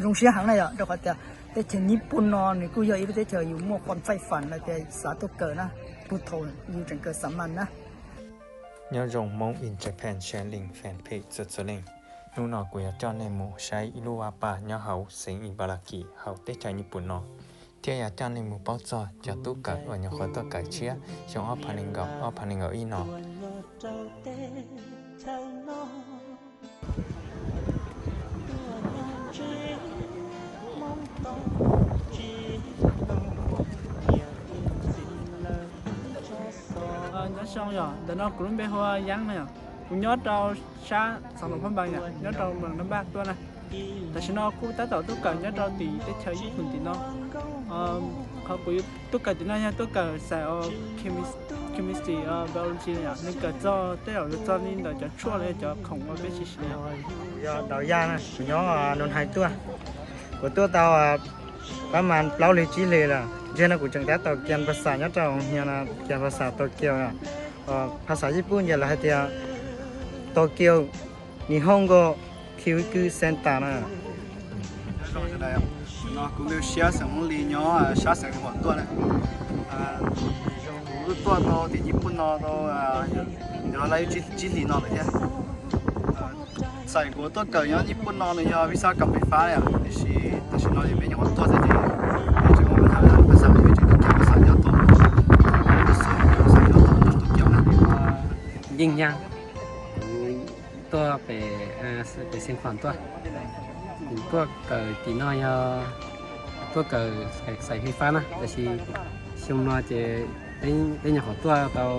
Zoo siab heev na yom, rau qhov tias teb chaws Nyij Pooj no nws kuj yog ib lub teb chaws yus muaj qhov faij fam los tias xav tuaj kawm na, puag thaum yus tseem kawm xa mas na. Nyob zoo Hmoob in Japan Sharing Fan Page txhua txhua leej. Hnub no kuv yuav coj nej mus saib ib lub vaj paj nyob hauv xeev Ibaraki hauv teb chaws Nyij Pooj no, thiab yuav coj nej mus paub txog cov tub kawm uas nyuam qhuav tuaj kawm tshiab xyoo ob phav nees nkaum ob phav nees nkaum ib no. Nyob zoo yom, ntawm no kuv lub npe hu ua Yeeb na yom. Kuv nyob rau sab xeev Luam Phab Npas yom, nyob rau Moos Nab Npaj tuaj na. Tam sim no kuj tab tom tuaj kawm nyob rau tim teb chaws Nyij Pooj tim no. Qhov kuv tuaj kawm tim no yog tuaj kawm xais Chemistry, Biology yom, nws kawm txog tej zaum yuav txog li ntawm cov tshuaj los yog cov khoom uas peb siv siv. Kuv yog Dav Yaj na, kuv nyob Nus Hais tuaj. Kuv tuaj tau pab mas plaub hlis tsib hlis lawm, ntshe no kuv tseem tab tom kiam phas xam nyob rau hoo hias no, kiam phas xam Tokyo. Phas xam Nyij Pooj ces lawv hais tias Tokyo Nihongo Kyoku Center na. No kuv Npis Siab xeem Hmoob Lis nyob sab xeev Huam tuaj na. Kuv tuaj tau tim Nyij Pooj no tau, yog lawv tsib hlis no lawm thiab. Xais kuv tuaj kawm nyob Nyij Pooj no nws yog visa kam fais fab yom, tiam sis tam sim no peb nyuam qhuav tuaj xwb ces peb tseem ua phas xam, peb tseem tuaj kiam phas xam nyob tau, xav nyob tau nyob Tokyo na. Yeej Nyaj, kuv tuaj pem, pem Xeev Khuam tuaj. Kuv tuaj kawm tim no yog tuaj kawm xais fais fab na, tab sis xyoo no ces peb nyuam qhuav tuaj tau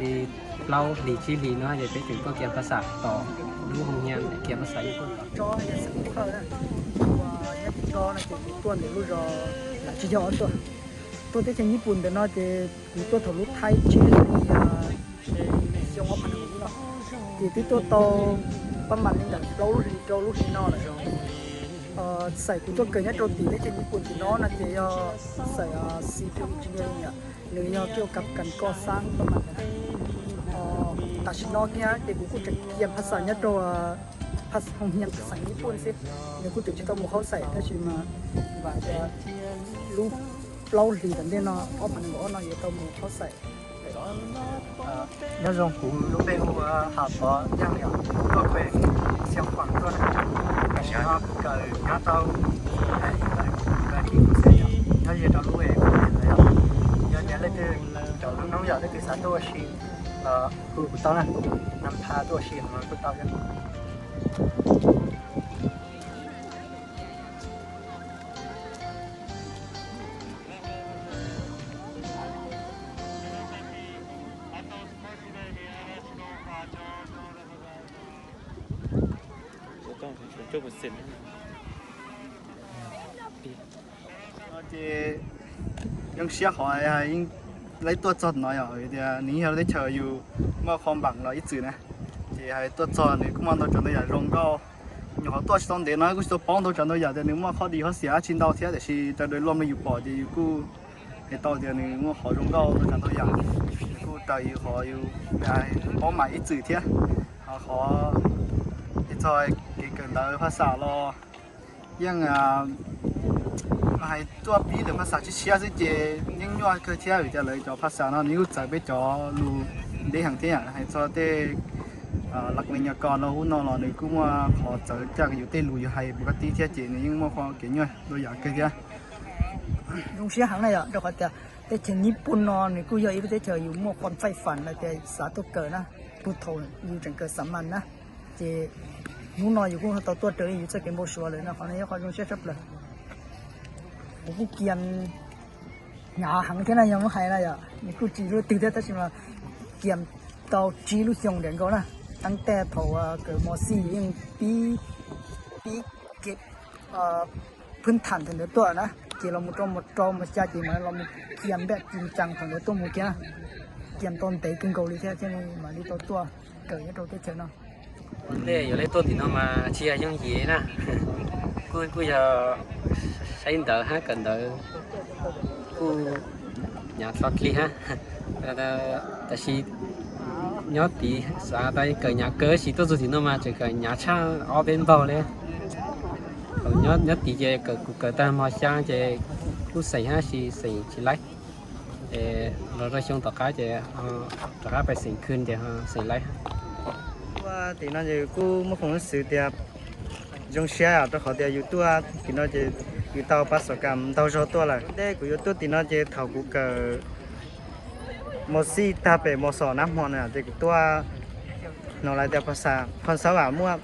li plaub hlis tsib hlis no ces peb tseem tuaj kiam phas xam tom lub hoo hias kiam phas xam Nyij Pooj. Tuaj ntawm lub zos Lav Tsis Yog tuaj, tuaj teb chaws Nyij Pooj ntawm no ces kuv tuaj thaum lub thaib tsib hlis xyoo ob phav nees nkaum no, ces twb tuaj tau pab mas li ntawm plaub lub hlis rau lub hli no lawm. Xais kuv tuaj kawm nyob rau tim teb chaws Nyij Pooj tim no no ces yog xais civil engineering yom, nws yog kiaj kam kas koj xab pab mas. Tam sim no kiag ces kuv kuj tseem kiam phas xam nyob rau hoo hias phas xam Nyij Pooj xwb, nws kuj tseem tsis tau mus qhov xais tab sis mas vam tias lub plaub hlis tom ntej no ob phav nees nkaum ob no yuav tau mus qhov xais. Nyob zoo, kuv lub npe hu ua Ham Pov Yeej yom, tuaj pem Xeev Khuam tuaj na. Tam sim no kuv kawm nyob rau, nyob ze rau lub e, yog tias leej twg cov lub hnub yom, leej twg xav tuaj ua si los hu kuv tau na, nab pha tuaj ua si no kuj tau thiab. Ces zoo siab qhov yeej lawv tuaj txog no yom, tias nws yog teb chaws yus muaj qhov npaam los ib txwm na, ces hais tuaj txog nws kuj muaj ntau tsav ntau yam zoo nkauj. Nyuam qhuav tuaj tsis tau ntev no kuj tsis tau paub ntau tsav ntau yam tias nws muaj qhov dis qhov xiam dab tsi ntau thiab, tiam sis raws li lub me yus pom ces yus kuj hais tau tias nws muaj qhov zoo nkauj ntau tsav ntau yam, nws kuj raws yus qhov yus paub mas ib txwm thiab. Qhov txog kev kawm ntawv phas xam los yeej hais tuaj pib ntawm phas xam tshiab tshiab xwb ces yeej nyuaj kawg thiab, vim tias lawv cov phas xam no nws kuj txawv peb cov lus ntev heev thiab yom. Hais txog tej laj me nyuam kos no ub no los nws kuj muaj qhov txawv caj yus tej lus yus hais pus kab tib thiab ces nws yeej muaj qhov kev nyuaj ntau yam kawg thiab. Zoo siab heev na yom, rau qhov tias teb chaws Nyij Pooj no nws kuj yog ib lub teb chaws yus muaj qhov faij fam los tias xav tuaj kawm na, puag thaum yus tseem kawm xa mas na, ces hnub no yus kuj tau tuaj raws li yus txoj kev npau suav lawm no, qhov no yog qhov zoo siab tshaj plaws. Kuv kuj kiam hnyav heev thiab na, yog muab hais na yom, nws kuj tsis luaj twg thiab tab sis mas kiam tau tsib lub xyoo ntiam nkaus na. Teeb tej thaum kawm mos xij yeej pib, pib kev phwb tham thaum ntawd tuaj na, ces los mus rau mos rau mos xya ces mam los mus kiam npaj ci ntsaas thaum ntawd tuaj mus kiag na. Kiam tau ntev kawg nkaus li thiab thiaj mam li tau tuaj kawm nyob rau teb chaws no. Nej yuav tuaj tim no mas tsis yog yooj yim na, kuj kuj yog saib ntawv hab kawm ntawv kuj hnyav txog dlig hab, tab sis nyob tid xav tas kawm hnyav kawg sis tuaj txug tim no mas tseem kawm hnyav tshaj ob peb npaug li. Nyob tim ces kuv kawm tag mos xyaa ces kuj xeem hab tsis xeem tsis laib. Es los rau xyoo tom qab ces rov qab pais xeem khw ces xeem laib. Tuaj tim no ces kuj muaj foom xwm tias zoo siab rau qhov tias yus tuaj tim no ces yus tau pab xov kam ntau zog tuaj lawm. Ua ntej kuv yuav tuaj tim no ces thaum kuv kawm mos xij tag pem mos xom nab hmo na ces kuv tuaj hnov lawv tias phas xas phas xav vam muaj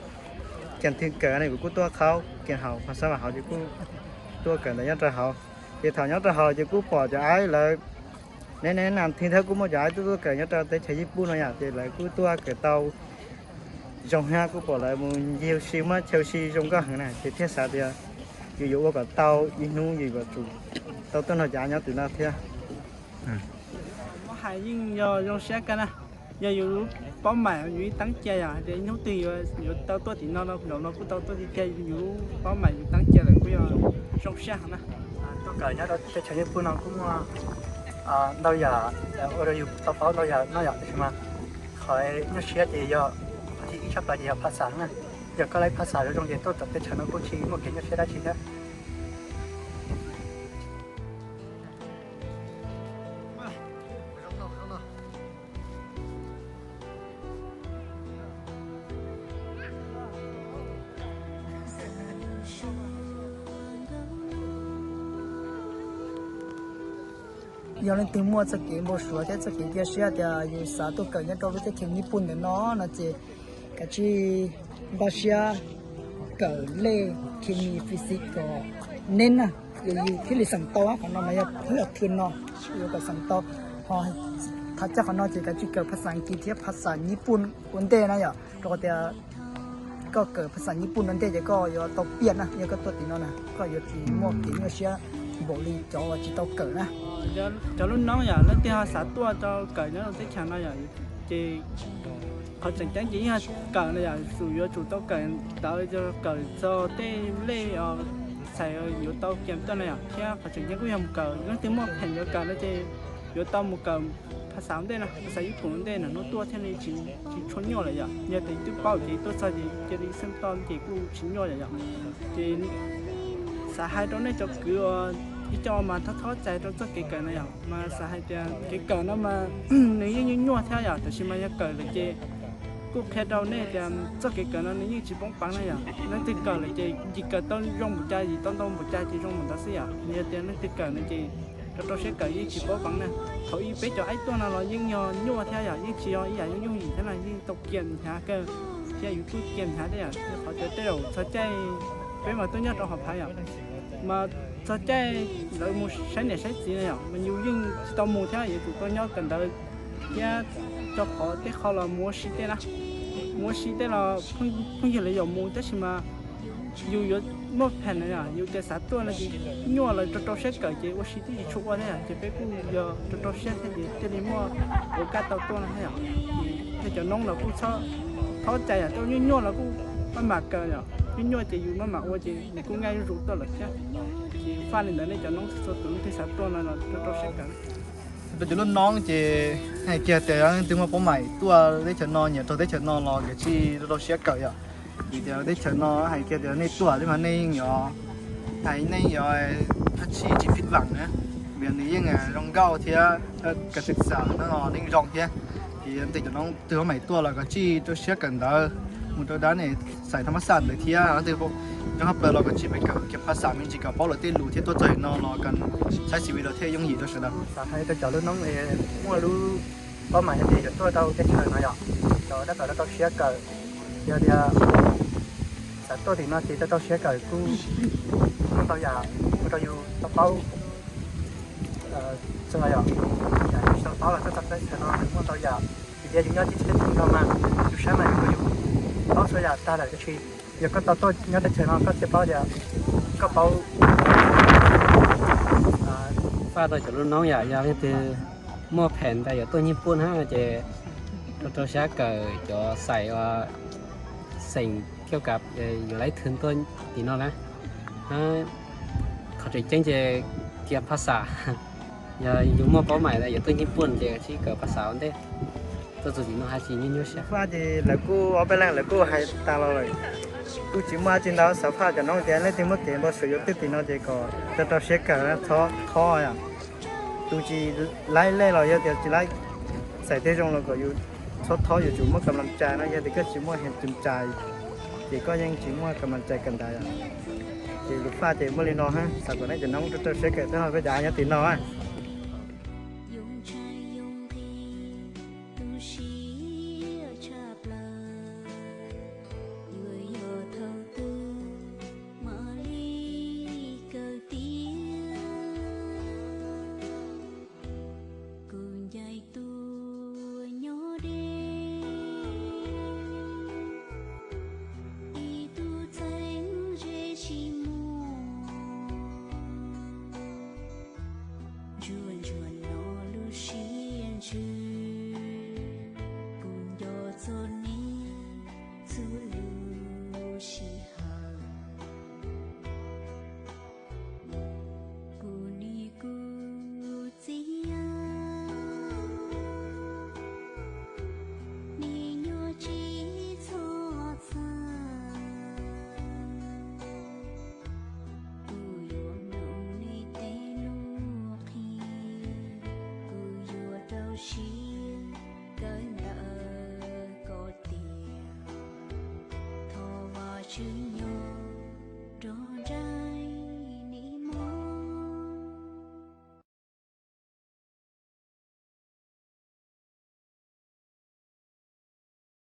kiam thw kawm ne, kuv kuj tuaj qhaub kiag hauv phas xav vam hauv ces kuj tuaj kawm ntawv nyob rau hauv. Ces thaum nyob rau hauv ces kuj pom cov aib lawv, ne ne nas thwv thawb kuj muaj cov aib tuaj tuaj kawm nyob rau teb chaws Nyij Pooj no yom, ces lawv kuj tuaj kawm tau zoo thiab kuj pom lawv mus ncig ua si muab chaw ua si zoo nkauj heev na, ces thiaj xav tias yus yuav ua kom tau ib hnub yus yuav tsum tau tuaj nrog cov aib nyob tim no thiab. Muab hais yeej yog zoo siab kawg na. Yog yus lub paub mam yus ib teeb cia yog hais tias hnub twg yuav tau tuaj tim no no, zaum no kuj tau tuaj tiag tiag, yus lub paub mam yus teeb cia lawm kuj yog zoo siab heev na. Tuaj kawm nyob rau teb chaws Nyij Pooj no kuj muaj ntau yam ua rau yus tau paub ntau yam no yom, tiam sis mas qhov nyuaj siab ces yog qhov thib ib tshaj plaws ces yog phas xas na. Yog koj laib phas xas zoo zoo ces tuaj tom teb chaws no kuj tsis muaj kev nyuaj siab dab tsi thiab. Yog leej twg muaj txoj kev npau suav thiab txoj kev cia siab tias yus xav tuaj kawm nyob rau lub teb chaws Nyij Pooj ntawm no no ces kav tsij npaj siab kawm lej, khes mis, physics kom neeb na, yus thiaj li xeem tau. Qhov no mas yog phwj no, yus kom xeem tau. Ho thov coj qhov no ces kav tsij kawm phas xas Askiv thiab phas xas Nyij Pooj ua ntej na yom, rau qhov tias koj kawm phas xas Nyij Pooj ua ntej ces koj yuav tau piaj na, yog koj tuaj tim no na koj yuav tsis muaj kev nyuaj siab npaum li cov uas tsis tau kawm na. Cov lub noob yom, leej twg ho xav tuaj rau kawm nyob rau teb chaws no yom, ces qhov tseem ceeb ces yeej yog kawm no yom, tsum yuav tsum tau kawm ntawv, kawm txog tej lej txhais yuav tau kiam tuaj na yom, thiab qhov tseem ceeb kuj yog mus kawm. Leej twg muaj pheem yuav kawm no ces yuav tau mus kawm phas xas ua ntej na, phas xas Nyij Pooj ua ntej na, hnub tuaj thiaj li tsis tshua nyuaj lawm yom. Yog tias twb paub ces tuaj txog ces cia li xeem tau ces kuj tsis nyuaj lawm yom. Ces xav hais rau nej cov kwv uas ib co mas txhob txhob cais rau txoj kev kawm no yom, mas xav hais tias kev kawm no mas nws yeej nyuaj nyuaj thiab yom, tab sis mas yog kawm lawm ces kuj qhia rau nej tias txoj kev kawm no nws yeej tsis poob peev na yom. Leej twg kawm lawm ces yim kawm tau zoo npaum cas, yim tau ntau npaum cas ces zoo npaum ntawd xwb yom. Yog tias leej twg kawm no ces rau rau siab kawm yeej tsis poob peev na. Thaum ub peb cov aib tuaj no los yeej yog nyuaj thiab yom, yeej tsis yog ib yam yooj yooj yim thiab na, yeej tau kiam hnyav kawg thiab, yus kuj kiam hnyav thiab yom. Qhov tias tej zaum txog caij peb mas tuaj nyob rau hauv phav yom, mas txog caij lawv mus saib niam saib txiv no yom, mas yus yeej tsis tau mus thiab, yuav tsum tau nyob kawm ntawv thiab rau qhov tej qho los mus ua si tej na, mus ua si tej los phooj ywg lawv yuav mus, tab sis mas yus yuav muaj pheem na yom, yus tias xav tuaj no ces nyuaj lawm, rau rau siab kawm ces ua si twb tsis tshua ua thiab yom, ces peb kuj yog rau rau siab thiab ces thiaj li muaj ua kaj tau tuaj no thiab yom. Ces nej cov noob los kuj txhob cais yom, tej nyuaj nyuaj los kuj maj mam kawm yom, nyuaj nyuaj ces yus maj mam ua ces nws kuj nqaij zuj zus tuaj lawm thiab. Ces faj li ntawd nej cov noob txhua tus leej twg xav tuaj no los rau rau siab kawm. Rau cov lub noob ces hais kiag tias yog leej twg muaj paub mam tuaj teb chaws no, nyiam rau teb chaws no los kav tsij rau rau siab kawm yom. Vim tias teb chaws no hais kiag tias nej tuaj tej mas nej yeej yuav, hais nej yuav thaj tsam tsis phij vam na, vim nws yeej zoo nkauj thiab, kav tsij xam no yeej zoo thiab. Ces leej twg cov noob twg mam tuaj los kav tsij rau siab kawm ntawv, mus rau dab nes xais thab mab xam ntawd thiab, leej twg zoo haj plaws los kav tsij pais kawm kiag phas xam me ntsis kom paub lawv tej lus thiab tuaj txog no los kom saib C V los thiaj yooj yim rau sawv daws. Xav hais rau cov lub noob muaj lub paub mam hais tias yuav tuaj rau teb chaws no yom, cov dab tom rau rau siab kawm, yog tias xav tuaj tim no ces rau rau siab kawm kuj muaj ntau yam ua rau yus tau paub txog yom. Yam yus tsis tau paub los txog teb chaws no nws muaj ntau yam, vim tias yus nyob teb chaws Nyij Pooj no mas yus saib mas yus paub txhua yam tag lawm, tab sis yog koj tau tuaj nyob teb chaws no koj thiaj paub tias koj paub. Faj rau cov lub noob yom, yog leej twg muaj pheem tias yuav tuaj Nyij Pooj na ces rau rau siab kawm cov xais uas xeem thiab kav yuav laib thwv tuaj tim no na. Qhov tseem ceeb ces kiam phas xam, yog yus muaj paub mam tias yuav tuaj Nyij Pooj ces kav tsij kawm phas xam ua ntej. Tuaj txog tim no haj tsis nyuaj nyuaj siab. Faj ces lawv kuj ob peb leeg lawv kuj hais tas los lawm. Kuj tsis muaj dab tsi ntau, xav faj cov noob tias leej twg muaj kev npau suav yuav twb tim no ces kom rau rau siab kawm, txhob thob yom. Tus tsis laib lej los yog tias tsis laib xaiv tej zoo los kom yus txhob thob, yuav tsum muaj kam las cai no. Yog tias koj tsis muaj heev tus cai ces koj yeej tsis muaj kam las cai kawm ntawv yom. Ces lus faj ces muaj li no, xav kom nej cov noob rau rau siab kawm, tej no koj cav nyob tim no. Kuv ncaim tuaj nyob deb, ib tug txheeb ze tsis muaj, ntsuag ntsuag no lub siab ntsws, kuv nco txog neb txhua lub sij hawm. Kuv nim kuv txiv, nim nyob tsis txhob txhawj, kuv yuav mloog nej tej lus qhia, kuv yuav rau siab